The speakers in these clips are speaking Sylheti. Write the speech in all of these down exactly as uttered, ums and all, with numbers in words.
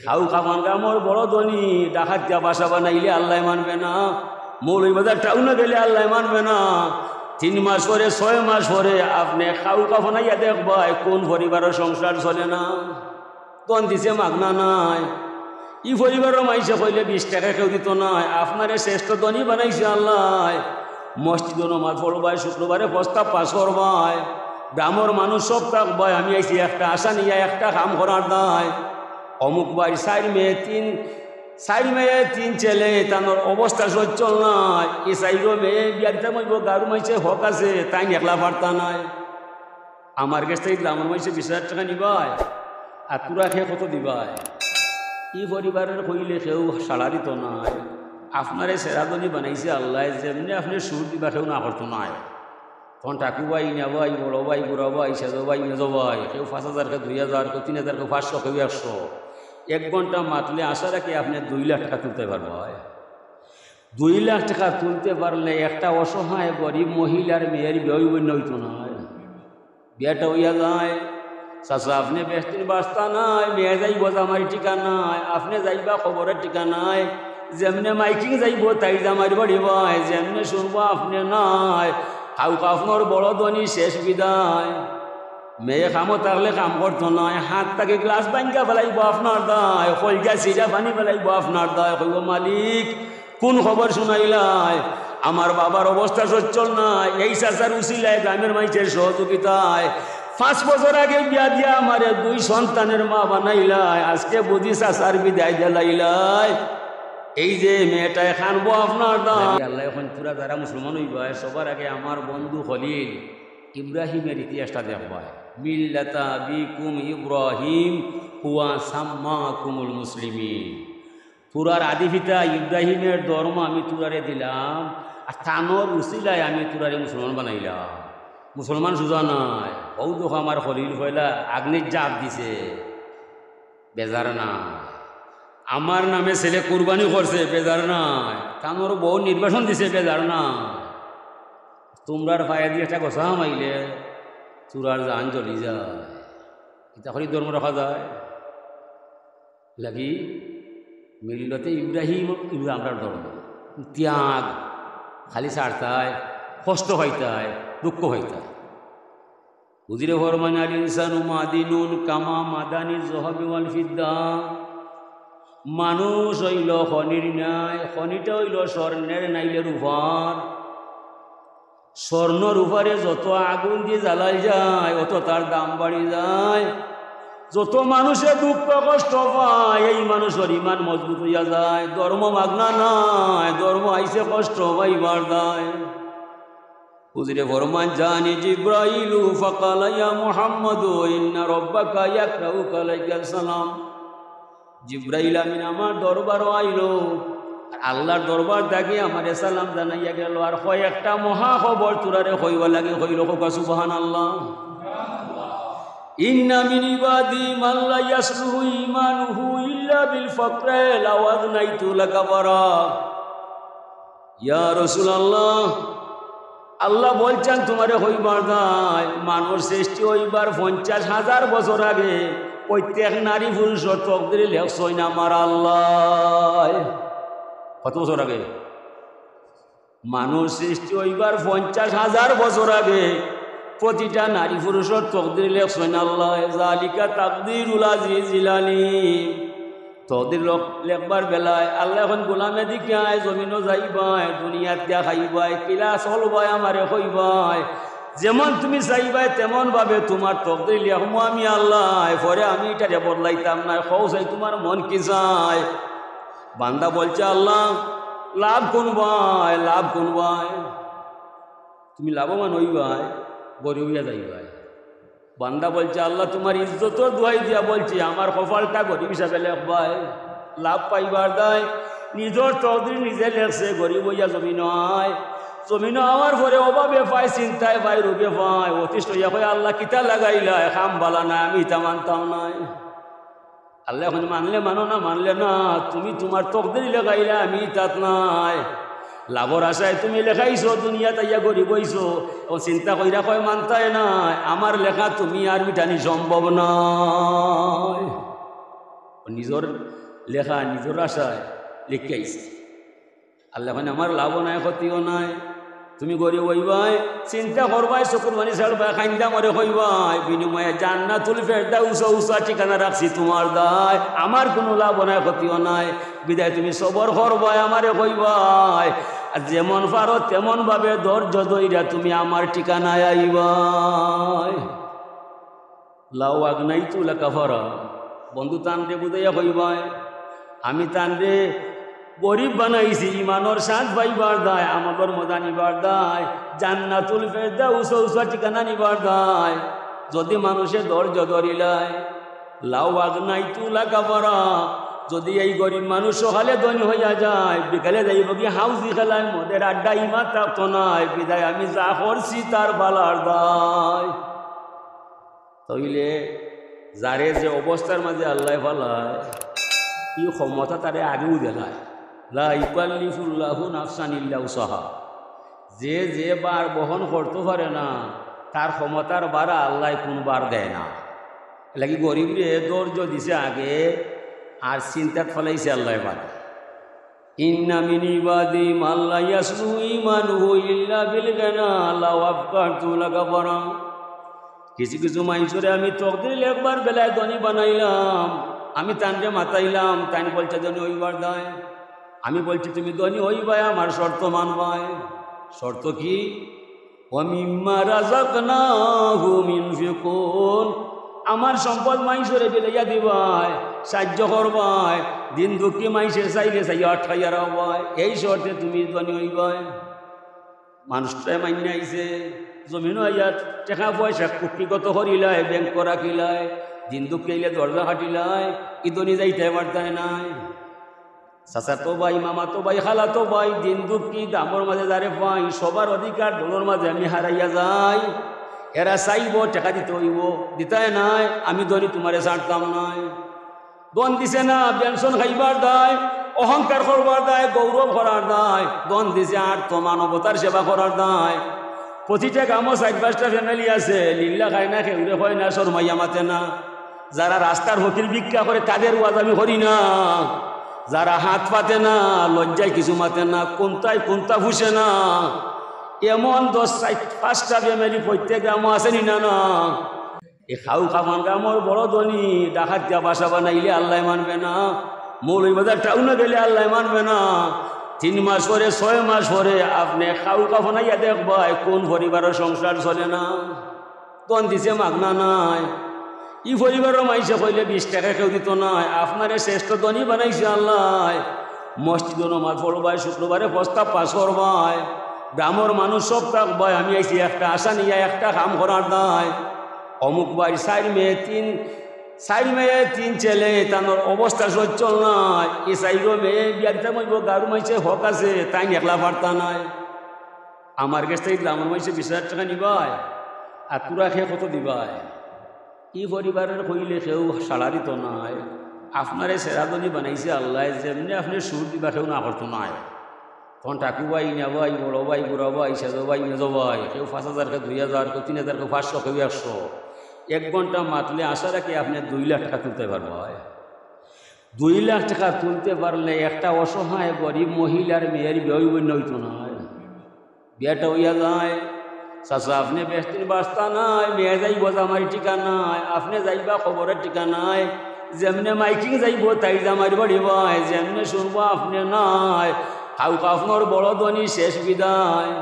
খাউ খাফন গ্রামর বড় ধনী, ডাকাতিয়া বাসা বানাইলে আল্লায় মানবে না, মৌলভীবাজার টাউনো গেলে আল্লায় মানবে না। তিন মাস পরে, ছয় মাস পরে আপনে খাউ খাফন আইয়া দেখবায়, কুন পরিবারর সংসার চলে না? ধন দিছে মাগনা নায়। ই পরিবারর মাইনষে কইলে বিশ টেকা কেউ দিতো নায়। আপনারে শ্রেষ্ঠ ধনী বানাইছে আল্লায়। মসজিদো নমাজ পড়বায়, শুক্রবারে প্রস্তাব পাস করবায়, গ্রামর মানুষ সব থাকবায়। আমি আইছি একটা আশা নিয়া, একটা কাম করার দায়। অমুক ভাইর চাইর মেয়ে, তিন, চাইর মেয়ে, তিন ছেলে, তানর অবস্থা সচ্ছল নায়। ই চাইরো মেয়ে বিয়া দিতাম অইবো, গাউর মাইনষে হক আছে, তাইন একলা পারতা নায়। আমার গেছ থাকি গ্রামর মাইনষে বিশ হাজার টেকা নিবায়, আর তোরা কে কত দিবায়? ই পরিবারর কইলে কেউ সাড়া দিতো নায়। আপনারে সেরা ধনী বানাইছে আল্লায়, যেমনে আপনে সুদ দিবা কেউ না করতো নায়। তখন টাকু ভাই, ইনা ভাই, বড় ভাই, বুড়া ভাই, সেজো ভাই, মেজো ভাই, কেউ পাঁচ হাজার, কেউ দুই হাজার, কেউ তিন হাজার, কেউ পাঁচশো, কেউ একশো। এক ঘন্টা মাতলে আশা রাখি আপনে দুই লাখ টেকা তুলতে পারবায়। দুই লাখ টেকা তুলতে পারলে একটা অসহায় গরিব মহিলার মেয়ের বিয়া অইবো না অইতো নায়? বিয়াটা অইয়া যায়। চাচা, আপনে বেশদিন বাঁচতা নায়, মেয়ে যাইবো জামাইর ঠিকানায়, আপনে যাইবা কবরের ঠিকানায়। যেমনে মাইকিং যাইবো তাইর জামাইর বাড়ি বায়, যেমনে শুনবো আপনে নাই, খাউ খাফনর বড় ধনী শেষ বিদায়। মেয়ে কামো থাকলে কাম করতো নায়, হাত থাকি গ্লাস ভাঙ্গা ফালাইবো আপনার দায়, কইলজা ছিড়া পানি ফালাইবো আপনার দায়। কইবো, মালিক, কুন খবর শুনাইলায়? আমার বাবার অবস্থা সচ্ছল নায়, এই চাচার উছিলায়, গ্রামর মাইনষের সহযোগিতায় পাঁচ বছর আগে বিয়া দিয়া আমারে দুই সন্তানের মা বানাইলায়, আজকে বুঝি চাচার বিদায় দিলাইলায়। এই যে মেয়েটায় কানবো আপনার দায়। আল্লায় কইন, তোরা যারা মুসলমান অইবায়, সবার আগে আমার বন্ধু খলিল ইব্রাহিমের ইতিহাসটা দেখবায়। মিল্লাতা আবিকুম ইব্রাহিম হুয়া সাম্মাকুমুল মুসলিমিন। তোরার আদি পিতা ইব্রাহিমের ধর্ম আমি তোরারে দিলাম, আর তানর উছিলায় আমি তোরারে মুসলমান বানাইলাম। মুসলমান সুজা নায়, হউ দেখো আমার খলিল পয়লা আগ্নির জাপ দিছে, বেজার নায়। আমার নামে ছেলে কুরবানি করছে, বেজার নায়। তানর বউ নির্বাসন দিছে, বেজার নায়। তোমরার পায়েদি একটা গছা হামাইলে তোরার জান জ্বলি যায়। ইতা করি ধর্ম রাখা যায়? লাগি মিল্লতে ইব্রাহিম, ইব্রাহিম আমরার ধর্ম। ত্যাগ, খালি ছাড়তায়, কষ্ট পাইতায়, দুঃখ পাইতায়। হুজুরে ফরমাইন, আল ইনসানু মাদিনুন কামা মাদানি যহাবি ওয়াল ফিদ্দা। মানুষ অইলো খনির ন্যায়, খনিটা অইলো স্বর্ণের নাইলে রূপার। স্বর্ণ রূপারে যত আগুন দি জ্বালাইল যায়, অত তার দাম বাড়ি যায়। যত মানুষে দুঃখ কষ্ট পায়, এই মানুষর ইমান মজবুত অইয়া যায়। ধর্ম মাগনা নায়, ধর্ম আইছে কষ্ট পাইবার দায়। হুজুরে ফরমাইন, জানি জিব্রাইলু ফাকালা, ইয়া মুহাম্মাদু, ইন্না রাব্বাকা ইয়াকরাউকা আলাইকাস সালাম। জিব্রাইল আমিন আমার দরবারো আইলো, আর আল্লাহর দরবার থাকি আমারে সালাম জানাইয়া গেল। আর কয় একটা মহা খবর তোরারে কইবার লাগি কইলো, কউক্কা সুবহানাল্লাহ। ইন্না মিন ইবাদি মান লা ইয়াসলুহু ঈমানুহু ইল্লা বিল ফাকরি লাউ আগনাইতু লাকাফারা। ইয়া রাসূলুল্লাহ, আল্লাহ বলছেন, তোমারে কইবার দায়, মানুষ সৃষ্টি অইবার পঞ্চাশ হাজার বছর আগে প্রত্যেক নারী পুরুষর তকদির লেখছইন আমার আল্লাহ। কত বছর আগে? মানুষ সৃষ্টি অইবার পঞ্চাশ হাজার বছর আগে প্রতিটা নারী পুরুষর তকদির লেখছইন আল্লাহ। জালিকা তাকদিরুল আজিজিল আলিম। তকদির লখ-, লেখবার বেলায় আল্লাহ কইন, গোলামে দিকে আয়, জমিনো যাইবায়, দুনিয়াত গিয়া খাইবায়, কিলা চলবায়, আমারে কইবায়, যেমন তুমি চাইবায় তেমন ভাবে তোমার তকদির লেখমু আমি আল্লাহ। পরে আমি ইটারে বদলাইতাম নায়, কও চাই তোমার মন কি চায়। বান্দা বলছে, আল্লাহ, লাভ কুনবায়, লাভ কুনবায়? তুমি লাভবান অইবায়, গরিব অইয়া যাইবায়। বান্দা বলছে, আল্লাহ, তোমার ইজ্জতর দোহাই দিয়া বলছি, আমার কপালটা গরিব হিসাবে লেখবায়, লাভ পাইবার দায়। নিজর তকদির নিজে লেখছে, গরিব অইয়া জমিনো আয়। জমিনো আওয়ার পরে অভাবে পায়, চিন্তায় পায়, রোগে পায়, অতিষ্ঠ অইয়া কয়, আল্লাহ, কিতা লাগাইলায়, কাম বালা নায়, আমি ইতা মানতাম নায়। আল্লাহ কইন, মানলে মানো, না মানলে না, তুমি তোমার তকদির লাগাইলা, আমি ইতাত নাই। লাভর আশায় তুমি লেখাইছো, দুনিয়াত আইয়া গরিব অইছো, অখন চিন্তা কইরা কয় মানতায় নায়, আমার লেখা তুমি আর মিটানি সম্ভব নায়। নিজর লেখা, নিজর আশায় লেখিয়া আইছে। আল্লায় কইন, আমার লাভও নাই, ক্ষতিও নাই। তুমি গরিব অইবায়, চিন্তা করবায়, চকুর পানি ছাড়বায়, কাইন্দা মরে কইবায়, বিনিময়ে জান্নাতুল ফেরদাউস উঁচা উঁচা ঠিকানা রাখছি তুমার দায়, আমার কুনু লাভও নাই, ক্ষতিও নাই। বিদায় তুমি সবর করবায়, আমারে কইবায়, আর যেমন পারো তেমন ভাবে ধৈর্য ধইরা তুমি আমার ঠিকানায় আইবায়। লাউ আগনাইতু লাকাফারা। বন্ধু তানরে বুঝাইয়া কইবায়, আমি তানরে গরিব বানাইছি, ইমানর স্বাদ পাইবার দায়, আমলর মজা নিবার দায়, জান্নাতুল ফেরদাউস উঁচা ঠিকানা নিবার দায়। যদি মানুষে ধৈর্য ধরিলায়, লাউ আগনাইতু লাকাফারা, যদি এই গরিব মানুষ সকালে ধনী অইয়া যায়, বিকালে যাইবো গি হাউজি খেলায়, মদের আড্ডা, ইমান থাকতো নায়, বিদায় আমি যা করছি তার ভালার দায়। তাইলে যারে যে অবস্থার মাঝে আল্লায় ফালায়, ই ক্ষমতা তারে আগেউ দিলায়। লা ইউকাল্লিফুল্লাহু নাফসান ইল্লা উসআহা। যে যে ভার বহন করতো পারে না, তার ক্ষমতার বারা আল্লায় কুনু ভার দেয় না। এরলাগি গরিবরে ধৈর্য দিছে আগে, আর চিন্তাত ফালাইছে আল্লায় বাদে। ইন্না মিন ইবাদি মান লা ইয়াসলুহু ঈমানুহু ইল্লা বিল গিনা, লাউ আফকারতু লাকাফারা। কিছু কিছু মানষরে আমি তকদির লেখবার বেলায় ধনী বানাইলাম, আমি তানরে মাতাইলাম, তাইন বলছে ধনী অইবার দায়। আমি বলছি, তুমি ধনী অইবায়, আমার শর্ত মানবায়। শর্ত কি? ওয়া মিম্মা রাযাকনাহুম ইউনফিকুন। আমার সম্পদ মানষরে বিলাইয়া দিবায়, সাহায্য করবায়, দিন দুঃখী মানষে চাইলে চাইয়া আটকাইয়া রাখবায়, এই শর্তে তুমি ধনী অইবায়। মানুষটায় মাইন্না আইছে, জমিনো আইয়া টেকা পয়সা কুক্ষিগত করিলায়, ব্যাংকো রাখিলায়, দিন দুঃখী আইলে দরজা হাটিলায়, ই ধনী যাইতায় পারতায় নায়। চাচাতো ভাই, মামাতো ভাই, খালাতো ভাই, দিন দুঃখী, দামর মাঝে যারে পাই, সবার অধিকার ধনর মাঝে আমি হারাইয়া যাই। এরা চাইবো, টেকা দিতে অইবো, দিতায় নায়, আমি ধনী তুমারে ছাড়তাম নায়। ধন দিছে না, বেনশন খাইবার দায়, অহংকার করবার দায়, গৌরব করার দায়। ধন দিছে আর তো মানবতার সেবা করার দায়। প্রতিটা গ্রামো চাইর পাঁচটা family আছে, লিল্লা খায় না, কেউরে কয় না, শরমাইয়া মাতে না। যারা রাস্তার ফকির ভিক্ষা করে, তাদের ওয়াজ আমি করি না। যারা হাত পাতে না, লজ্জায় কিছু মাতে না, কুন্তায় কুন্তা ফুসে না, এমন দশ, চাইর, পাঁচটা family প্রত্যেক গ্রামো আছে নি না? না, এই খাউ খাফন গ্রামর বড় ধনী, ঢাকাত গিয়া বাসা বানাইলে আল্লায় মানবে না, মৌলভীবাজার টাউনো গেলে আল্লায় মানবে না। তিন মাস পরে, ছয় মাস পরে আপনে খাউ খাফন আইয়া দেখবায়, কুন পরিবারর সংসার চলে না। ধন দিছে মাগনা নায়। ই পরিবারর মানষে কইলে বিশ টেকা কেউ দিতো নায়। আপনারে শ্রেষ্ঠ ধনী বানাইছে আল্লায়। মসজিদো নমাজ পড়বায়, শুক্রবারে প্রস্তাব পাস করবায়, গ্রামর মানুষ সব থাকবায়। আমি আইছি একটা আশা নিয়া, একটা কাম করার দায়। অমুক ভাইর চাইর মেয়ে, তিন, চাইর মেয়ে, তিন ছেলে, তানর অবস্থা সচ্ছল নায়। ই চাইরো মেয়ে বিয়া দিতাম অইবো, গাউর মানষে হক আছে, তাইন একলা পারতা নায়। আমার গেছ থাকি গ্রামর মানষে বিশ হাজার টেকা নিবায়, আর তুরা কে কত দিবায়? ই পরিবারর কইলে কেউ সাড়া দিতো নায়। আপনারে সেরা ধনী বানাইছে আল্লায়, যেমনে আপনে সুদ দিবা কেউ না করতো নায়। তখন টাকু ভাই, ইনা ভাই, বড় ভাই, বুড়া ভাই, সেজো ভাই, মেজো ভাই, কেউ পাঁচ হাজার, কেউ দুই হাজার, কেউ তিন হাজার, কেউ পাঁচশো, কেউ একশো। এক ঘন্টা মাতলে আশা রাখি আপনে দুই লাখ টেকা তুলতে পারবায়। দুই লাখ টেকা তুলতে পারলে একটা অসহায় গরিব মহিলার মেয়ের বিয়া অইবো না, অইতো নায়। বিয়াটা অইয়া যায়, চাচা, আপনে বেশদিন বাঁচতা নায়, মেয়ে যাইবো জামাইর ঠিকানায়, আপনে যাইবা কবরের ঠিকানায়। যেমনে মাইকিং যাইবো তাইর জামাইর বাড়ি বায়, যেমনে শুনবো আপনে নাই, খাউ খাফনর বড় ধনী শেষ বিদায়।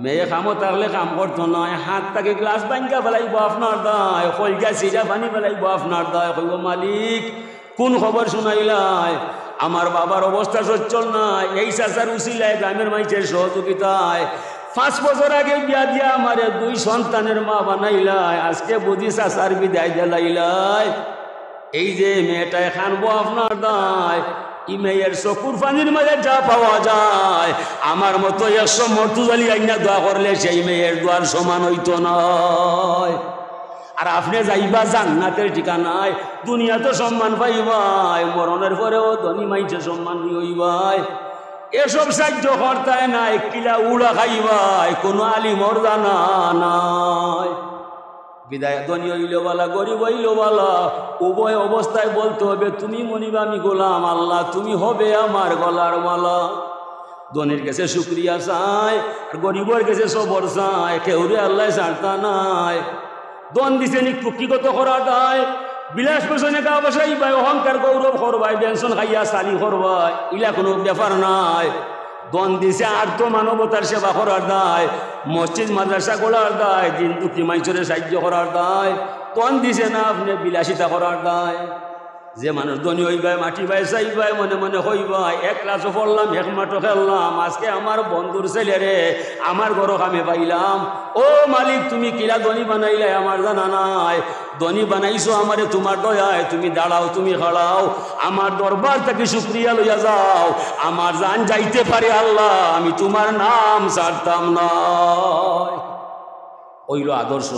মেয়ে কামো থাকলে কাম করতো নায়, হাত থাকি গ্লাস ভাঙ্গা ফালাইবো আপনার দায়, কলজা ছিড়া পানি ফালাইবো আপনার দায়, কইবো, মালিক, কুন খবর শুনাইলায়? আমার বাবার অবস্থা সচ্ছল নায়, এই চাচার উছিলায়, গ্রামর মানষর সহযোগিতায় পাঁচ বছর আগে বিয়া দিয়া আমারে দুই সন্তানের মা বানাইলায়, আজকে বুঝি চাচার বিদায় দিলাইলায়। এই যে মেয়েটায় কানবো আপনার দায়, ই মেয়ের চকুর পানির মাঝে যা পাওয়া যায়, আমার মতো একশো মর্তুজালি আইনা দোয়া করলে সেই মেয়ের দোয়ার সমান অইতো নায়। আর আপনে যাইবা জান্নাতের ঠিকানায়, দুনিয়াত সম্মান পাইবায়, মরণের পরেও ধনী মানষে সম্মান অইবায়। এসব সাহায্য করতায় নায়, কিলা উড়া খাইবায়, কুনু আলিমর জানা নাই। বিদায় ধনী অইলো ভালা, গরিব অইলো ভালা, উভয় অবস্থায় বলতে হবে, "তুমি মনিব, আমি গোলাম, আল্লাহ তুমি হবে আমার গলার মালা।" ধনীর গেছে শুকরিয়া চায়, আর গরিবর গেছে সবর চায়, কেউরে আল্লায় ছাড়তা নায়। ধন দিছে নি কুক্ষিগত করার দায়, বিলাস পেশনে গা ভাসাইবায়, অহংকার গৌরব করবায়, বেনশন খাইয়া চালি করবায়, ইলা কুনু ব্যাপার নায়। ধন দিছে আর্ত মানবতার সেবা করার দায়, মসজিদ মাদ্রাসা গড়ার দায়, দিন দুঃখী মাইনষরে সাইয্য করার দায়। ধন দিছে না আপনে বিলাসিতা করার দায়। যে মানুষ ধনী অইবায়, মাটিবায় চাইবায়, মনে মনে কইবায়, "এক ক্লাসও পড়লাম, এক মাঠও খেললাম, আজকে আমার বন্ধুর ছেলেরে আমার ঘরো কামে পাইলাম।" ও মালিক, তুমি কিলা ধনী বানাইলায় আমার জানা নাই। ধনী বানাইছো আমারে তুমার দয়ায়, তুমি দাঁড়াও, তুমি খাড়াও, আমার দরবার থাকি শুকরিয়া লইয়া যাও। আমার জান যাইতে পারে আল্লাহ, আমি তুমার নাম ছাড়তাম নায়। অইলো আদর্শ।